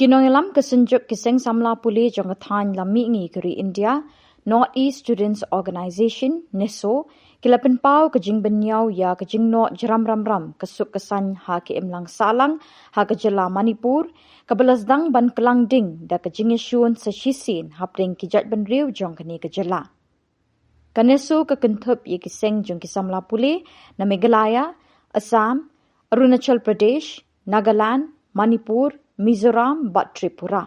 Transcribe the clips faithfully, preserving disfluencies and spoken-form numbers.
Ki nongïalam ka Synjuk ki Seng Samla Pule jong ka thaiñ lam mihngi ka ri India, North East Students Organisation, NESO, ki la pynpaw ka jingbynñiaw ïa ka jingnoh jram ram ram ka suk ka saiñ ha ka imlang sahlang ha ka jylla Manipur, kaba la sdang ban klang ding da ka jingïashun sa shisien hapdeng ki jaitbynriew jong kane ka jylla. Ka NESO ka kynthup ïa ki seng jong ki samla pule na Meghalaya, Assam, Arunachal Pradesh, Nagaland, Manipur, Mizoram bad Tripura.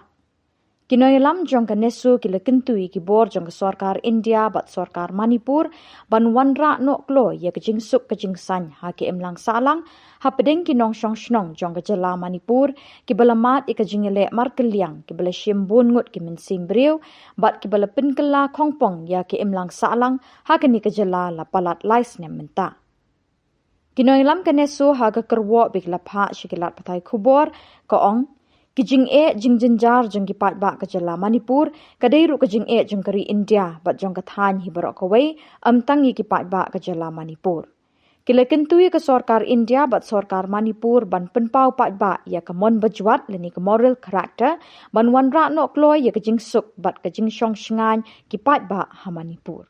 Ki nongïalam jong ka NESO ki la kyntu ïa ki bor jong ka sorkar India bad sorkar Manipur ban wanrah noh kloi ïa ka jingsuk ka jingsaiñ ha ka imlang sahlang hapdeng ki nongshong shnong jong ka jylla Manipur, kiba la mad ïa ka jingïaleh markylliang, kiba la shim bun ngut ki mynsiem briew bad kiba la pynkylla khongpong ïa ka imlang sahlang ha kane ka jylla la palat lai snem mynta. Ki nongïalam ka NESO ha ka kyrwoh ba ki la phah sha ki lad pathai khubor, ka ong, ki jingeh jingjynjar jong ki paidbah ka jylla Manipur ka dei ruh ka jingeh jong ka ri India bad jong ka thaiñ hi baroh kawei, ym tang ïa ki paidbah ka jylla Manipur. Ki la kyntu ïa ka sorkar India bad sorkar Manipur ban pynpaw paidbah ïa ka mon bajwat lane ka moral character, ban wanrah noh kloi ïa ka jingsuk bad ka jingshong shngaiñ ki paidbah ha Manipur.